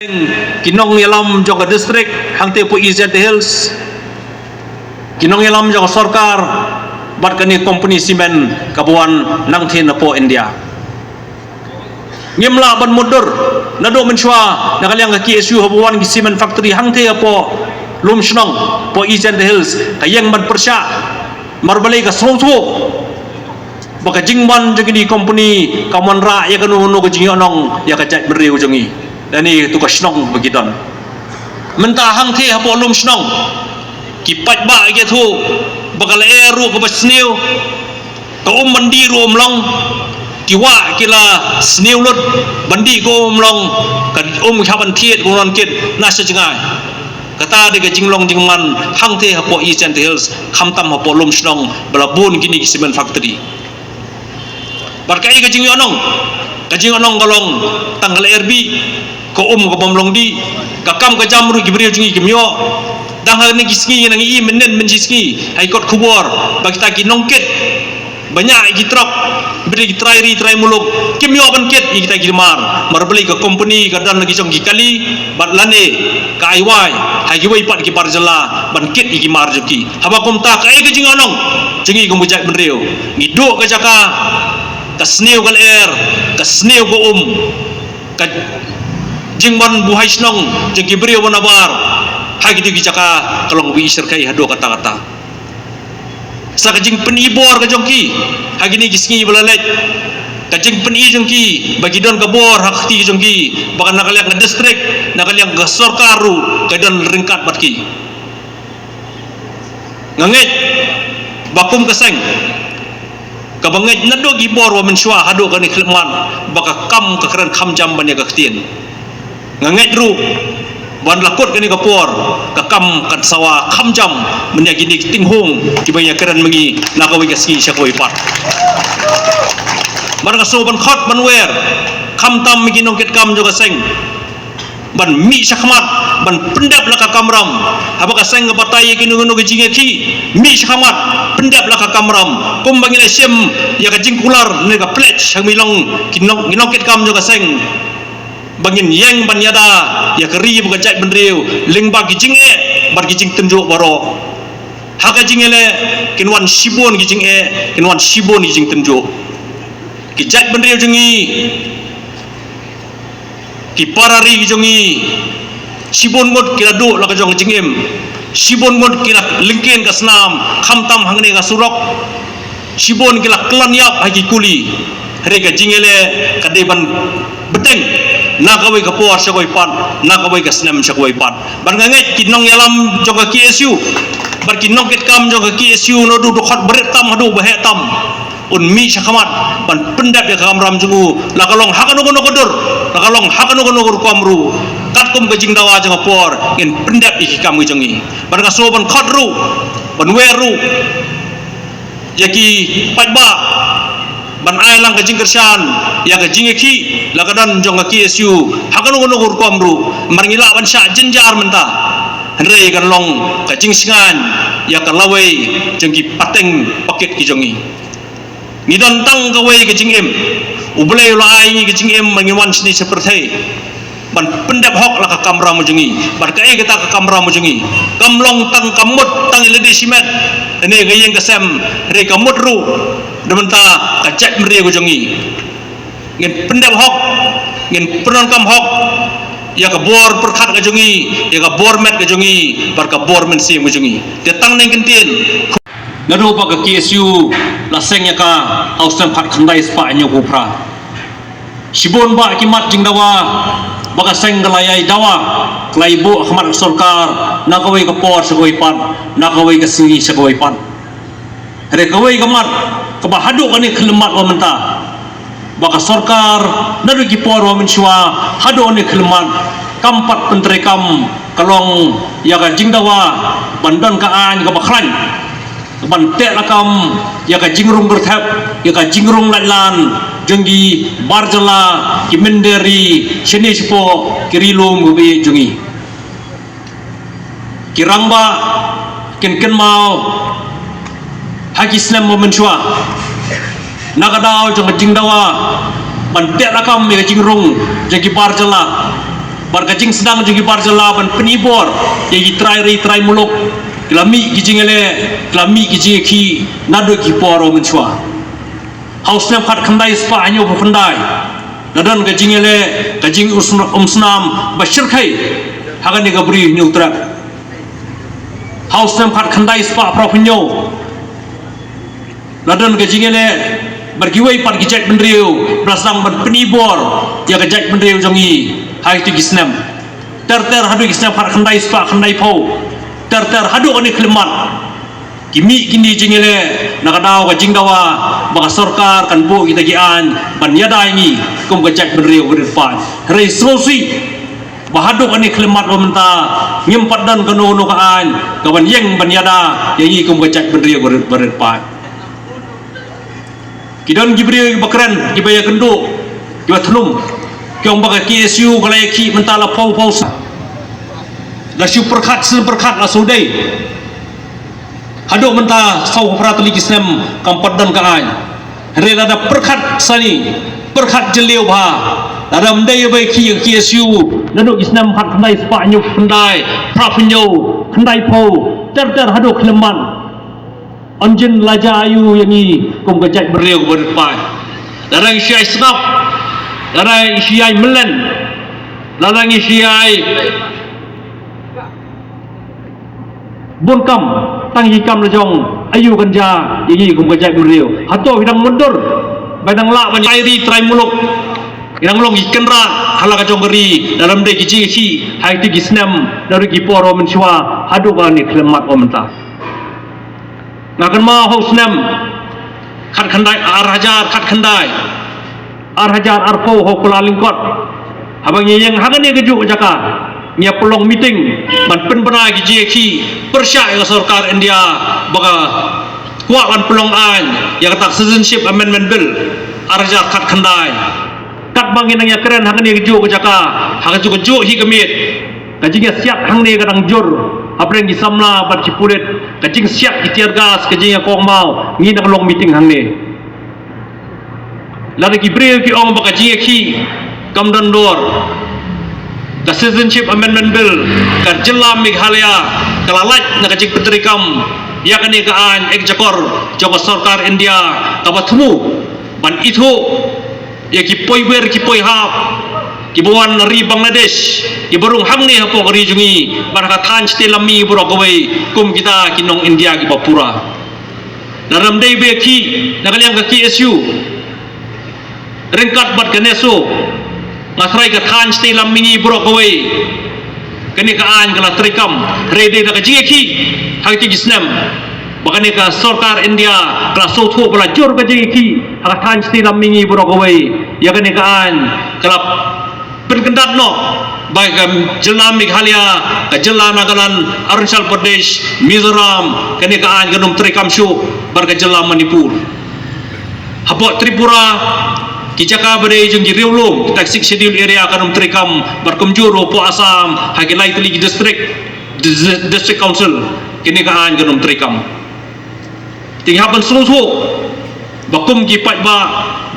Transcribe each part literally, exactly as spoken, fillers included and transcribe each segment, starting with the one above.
Ki nongïalam jong ka district hangtei hapoh East Jaintia Hills, ki nongïalam jong ka sorkar, bad kane company cement kaba wan nangtei napoh India. Ngim lah ban mutdur, naduh mynshuwa na ka liang ka K S U haba wan ki cement factory hangtei hapoh Lumshnong, hapoh East Jaintia Hills, ka ïeng ban pyrshah, namar balei ka sngewthuh ba ka jingwan jong kine ki company kam wanrah ïa kano kano ka jingïohnong ïa ka jaitbynriew jong ngi. Lane to ka shnong ba ki don. Mynta hangtei hapoh Lumshnong, ki paidbah ki ïathuh ba ka lyer ruh kaba sniew, ka um ban dih ruh um long, ki wah ki la sniew lut, ban dih ka um um long, ka um ki hap ban thied ka um long kit na sha jngai. Kata dei ka jinglong jingman hangtei hapoh East Jaintia Hills, khamtam hapoh Lumshnong ba la bun kine ki cement factory. Bad kaei ka jingïohnong? Ka jingïohnong ka long tang ka lyer bih, ka um kabym long dih, ka kam ka jam ruh ki briew jong ngi kim ïoh. Dang ha kine ki sngi ngi nang ïohi mynnin mynshisngi ha ki kot khubor ba kita ki nongkit ba ñiah ïa ki trok, bad ki trai ri trai muluk kim ïoh ban kit ïa kita ki mar. Namar balei? Ka company ka don la ki jong ki kali bad lane ka ai wai ha kiwei pat ki bar jylla ban kit ïa ki mar jong ki. Haba kumta kaei ka jingïohnong jong ngi kum ka jaitbynriew? Ngi duh ka jaka, ka sniew ka lyer, ka sniew ka um, ka jingwan buhai shnong jong ki briew ba nabar ha kito ki jaka ka long ba i shyrkhei haduh katta katta. Sa ka jingpyni bor ka jong ki ha kine ki sngi ba la leit, ka jingpyni jong ki ba ki don ka bor ha ka kti ka jong ki, ba ka na ka liang ka district, na ka liang ka sorkar ruh ka don ryngkat bad ki. Nga ngeit ba kum ka seng kaba ngeit naduh ki bor wa mynshuwa haduh kane khyllipmat, ba ka kam ka kren kham jam ban ïa ka ktien. Nga ngeit ruh ban la kut kane ka por, ka kam kan sawa kham jam ban ïa kine ki tinghung kiba ïa kren ma ngi na kawei ka sngi sha kawei pat. Bad nga sngew ban khot ban wer, khamtam ma ki nongkit kam jong ka seng, ban mih shakhmat ban pyndep la ka kamram. Haba ka seng ka batai ïa kino kino ki jingïakhih, mih shakhmat pyndep la ka kamram. Kumba ngi la shim ïa ka jingkular ne ka pledge ha ngi long ki nong, ki nongkit kam jong ka seng, ba ngin ïeng ban ïada ïa ka ri bad ka jaitbynriew lyngba ki jingeh bad ki jingtynjuh baroh. Ha ka jingïaleh kin wan shibun ki jingeh, kin wan shibun ki jingtynjuh. Ki jaitbynriew jong ngi, ki para ri jong ngi, shibun ngut ki la duh la ka jong ka jingim, shibun ngut ki la lyngkhuh ka snam, khamtam hangne ka surok, shibun ki la kyllon ïap ha ki kuli. Hynrei ka jingïaleh ka dei ban bteng na kawei ka por sha kawei pat, na kawei ka snem sha kawei pat. Bad nga ngeit ki nongïalam jong ka K S U bad ki nongkit kam jong ka K S U naduh dkhot barit tam haduh baheh tam, un mih shakhmat ban pyndep ïa ka kamram jong u, la ka long ha kano kano ka dur, la ka long ha kano kano ka rukom ruh. Katkum ka jingdawa jong ka por ngin pyndep ïa ki kam ki jong ngi. Bad nga sngew ban khot ruh, ban wer ruh ïa ki paidbah ban ai lang ka jingkyrshan ïa ka jingïakhih la ka don jong ka K S U ha kano kano ka rukom ruh. Namar ngi lah ban shah jynjar mynta, hynrei kan long ka jingshngaiñ ïa ka lawei jong ki pateng pakit ki jong ngi. Ngi don tang kawei ka jingim. U Blei u la ai ngi ka jingim ba ngin wan shane sha pyrthei ban pyndep hok la ka kamram jong ngi. Bad kaei kata ka kamram jong ngi? Kam long tang ka mut tang ïa lade shimet, ne ka ïing ka sem, hynrei ka mut ruh da mynta ka jaitbynriew ka jong ngi. Ngin pyndep hok, ngin pyndonkam hok ïa ka bor pyrkhat ka jong ngi, ïa ka bor met ka jong ngi bad ka bor mynsiem ka jong ngi. Te tang neng kyntien, naduh ba ka K S U la seng ïa ka ha u snem khatkhyndai spah hynñiewphew phra, shibun bah ki mat jingdawa ba ka seng ka la ïai dawa, ka la ïai buh ha khmat ka sorkar na kawei ka por sha kawei pat, na kawei ka sngi sha kawei pat. Hynrei kawei ka mat kaba haduh kane ka khyllipmat wa mynta, ba ka sorkar naduh ki por wa mynshuwa haduh kane ka khyllipmat kam pat pyntreikam, ka long ïa ka jingdawa ban don ka aiñ kaba khlaiñ, ban tehlakam ïa ka jingrung kyrthep, ïa ka jingrung laitlan jong ki bar jylla, ki mynder ri shane shapoh ki ri lum kiba ïeit jong ngi. Ki rangbah kin kynmaw ha ki snem ba mynshuwa na ka daw jong ka jingdawa ban tehlakam ïa ka jingrung jong ki bar jylla. Bad ka jingsdang jong ki bar jylla ban pynibor ïa ki trai ri trai muluk, ki la mih ki jingïaleh, ki la mih ki jingïakhih naduh ki por mynshwa. Ha u snem khatkhyndai spah hynñiewphew khyndai la don ka jingïaleh, ka jingumsnam ba shyrkhei ha kane ka Bri Hynñiewtrep. Ha u snem khatkhyndai spah phraphew hynñiew la don ka jingïaleh bad kiwei pat ki jaitbynriew ba la sdang ban pynibor ïa ka jaitbynriew jong ngi ha kito ki snem. Ter ter haduh ki snem khatkhyndai spah khyndaiphew, ter ter haduh kane khyllipmat, ki mih kine ki jingïaleh na ka daw ka jingdawa ba ka sorkar kan buh kita ki aiñ ban ïada ïa ngi kum ka jaitbynriew barit paid. Hynrei sngewsih ba haduh kane khyllipmat ba mynta ngim pat don kano kano ka aiñ ka ban ïeng ban ïada ïa ngi kum ka jaitbynriew barit, barit paid. Ki don ki briew kiba kren, kiba ïakynduh, kiba thnum, ki ong ba ka K S U ka la ïakhih mynta la phew phew snem. La shu pyrkhat snem pyrkhat la shu dei. Haduh mynta saw phra tylli ki snem kam pat don ka aiñ. Hynrei lada pyrkhat sani, pyrkhat jylliew bha, lada ym dei ba ïakhih ïa ka K S U naduh ki snem khatkhyndai spah hynñiewphew khyndai, phraphew hynñiew, khyndaiphew, ter ter haduh khyllipmat, yn jin lajah aïu ïa ngi kum ka jaitbynriew barit paid? Lada ngi shu ïai sngap, lada ngi shu ïai mlien, lada ngi shu ïai bun kam, tang ki kam la jong, aïu kan jia ïa ngi kum ka jaitbynriew? Hato ngi dang mutdur ba ngi dang lah ban trai ri trai muluk, ngi dang long ki kynrad ha la ka jong ka ri, lada ym dei ki jingïakhih ha kito ki snem naduh ki por mynshwa haduh kane khyllipmat ba mynta? Nga kynmaw ha u snem khatkhyndai, ar hajar khatkhyndai, ar hajar arphew, ha u Kyllalyngkot, haba ngi ïeng ha kane kajuh ka jaka, ngi ïa pynlong meeting ban pynbna ki jingïakhih pyrshah ïa ka sorkar India ba ka kwah ban pynlong aiñ ïa kata ka Citizenship Amendment Bill ar hajar khatkhyndai. Katba ngi nang ïakren ha kane kajuh ka jaka, ha kajuh kajuh hi ka miet, ka jingïasiat hangne ka dang jur hapdeng ki samla bad ki pulit, ka jingsiat ki tear gas, ka jingïakongmaw, ngi nang long meeting hangne. Lada ki briew ki ong ba ka jingïakhih kam don dor, ka Citizenship Amendment Bill, ka jylla Meghalaya ka la lait na ka jingpyntreikam ïa kane ka aiñ ek jakor jong ka sorkar India kaba thmu ban ithuh ïa ki poiber ki poihap kiba wan na ri Bangladesh, kiba rung hangne hapoh ka ri jong ngi bad ha ka thaiñ shatei lam mihngi baroh kawei kum kita ki nong India kiba pura. Lada ym dei ba ïakhih na ka liang ka K S U ryngkat bad ka NESO, nga tharai ka thaiñ shatei lam mihngi baroh kawei kane ka aiñ ka la treikam. Hynrei dei da ka jingïakhih ha kito ki snem ba kane ka sorkar India ka la sngewthuh ba la jur ka jingïakhih ha ka thaiñ shatei lam mihngi baroh kawei ïa kane ka aiñ, ka la pynkyndat noh ba ka jylla Meghalaya, ka jylla Nagaland, Arunachal Pradesh, Mizoram, kane ka aiñ kan ym treikam shuh, bad ka jylla Manipur. Hapoh Tripura, ki jaka ba dei jong ki riewlum, kita ki Sixth Schedule area kan ym treikam, bad kumjuh ruh hapoh Assam ha ki lai tylli ki district, dis-, district council, kane ka aiñ kan ym treikam. Te ngi hap ban sngewthuh ba kum ki paidbah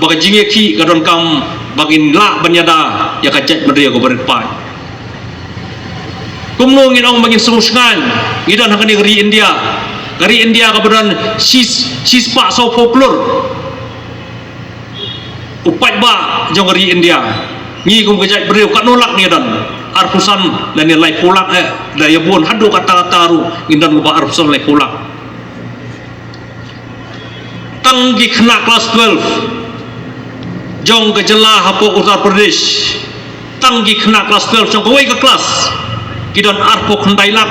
ba ka jingïakhih ka donkam ba ngin lah ban ïada ïa ka jaitbynriew kaba rit paid. Kumno ngin ong ba ngin sngewshngaiñ, ngi don ha kane ka ri India, ka ri India kaba don shi, shispah sawphew klur u paidbah jong ka ri India. Ngi kum ka jaitbynriew katno lak ngi don? Arphew san lane laiphew lak, eh, da ïa bun haduh katta katta ruh ngin don kumba arphew san laiphew lak. Tang ki khynnah klas twelve jong ka jylla hapoh Uttar Pradesh, tang ki khynnah klas twelve jong kawei ka klas ki don arphew khyndai lak.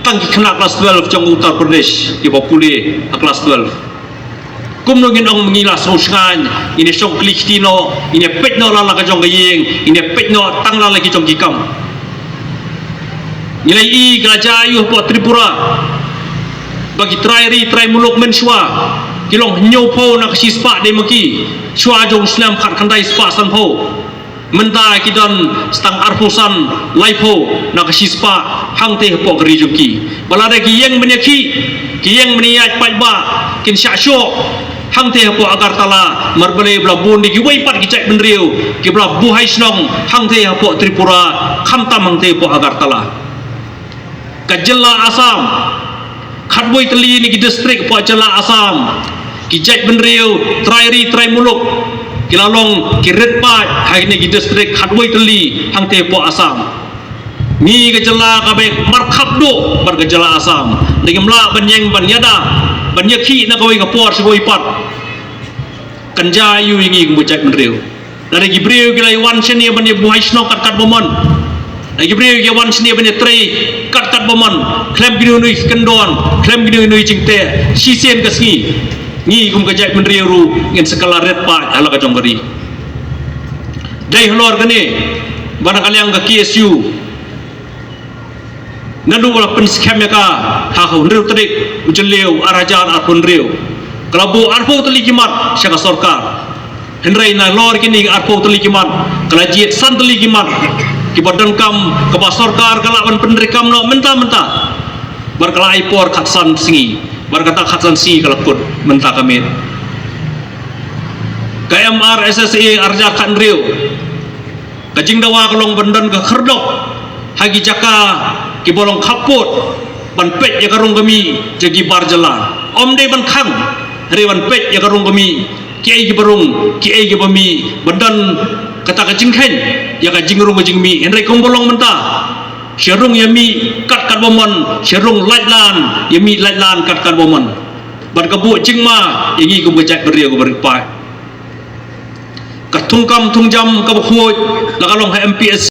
Tang ki khynnah klas twelve jong Uttar Pradesh kiba pule ha klas twelve. Kumno ngin ong ba ngi la sngewshngaiñ, ngin ïa shong kli kti noh, ngin ïa peit noh la la ka jong ka ïing, ngin ïa peit noh tang la la ki jong ki kam? Ngi la ïohi ka la jia aïu hapoh Tripura ba ki trai ri trai muluk mynshuwa ki long hynñiewphew na ka shispah dei ma ki shuwa jong u snem khatkhyndai spah sanphew. Mynta ki don tang arphew san laiphew na ka shispah hangtei hapoh ka ri jong ki. Ba lada ki ïeng ban ïakhih, ki ïeng ban ïaid paidbah, kin shah shoh Hangtei hapoh Agartala, namar balei ba la bun de kiwei pat ki jaitbynriew kiba la buhai shnong hangtei hapoh Tripura, khamtam hangtei hapoh Agartala. Ka jylla Assam, khatwei tylli na ki district hapoh jylla Assam, ki jaitbynriew trai ri trai muluk ki la long ki rit paid ha kine ki district khatwei tylli hangtei hapoh Assam. Ngi ka jylla kaba markhap duh bad ka jylla Assam, da ngim lah ban ïeng ban ïada ban ïakhih na kawei ka por sha kawei pat. Kan jia aiu ïa ngi kum ka jaitbynriew? Lada ki briew ki la wan shane ban ïa buhai shnong kat kat ba mon, lada ki briew ki wan shane ban ïa trei kat kat ba mon, khlem kino kino ki kyndon, khlem kino kino ki jingteh, shisien ka sngi ngi kum ka jaitbynriew ruh ngin sa kylla rit paid ha la ka jong ka ri. Dei halor kane ba na ka liang ka K S U, naduh ba la pynskhem ïa ka ha ka hynriew tarik u Jylliew ar hajar arphew hynriew, ka la buh arphew tylli ki mat sha ka sorkar. Hynrei nalor kine arphew tylli ki mat, ka la jied san tylli ki mat kiba donkam, kaba sorkar ka lah ban pyntreikam noh mynta mynta. Bad ka la ai por khatsan sngi, bad kata khatsan sngi ka la kut mynta ka miet. Ka M R S S A ar hajar khathynriew, ka jingdawa ka long ban don ka khyrdop ha ki jaka kiba long khappud, ban peit ïa ka rung ka mih jong ki bar jylla. Ym dei ban khang, hynrei ban peit ïa ka rung ka mih, kiei kiba rung, kiei kiba mih, ban don kata ka jingkheiñ ïa ka jingrung ka jingmih. Hynrei kumba long mynta, sha rung ïa mih kat kat ba mon, sha rung lait lan ïa mih lait lan kat kat ba mon. Bad ka buh jingma ïa ngi kum ka jaitbynriew kaba rit paid. Ka thungkam thungjam kaba khuid la ka long ha M P S C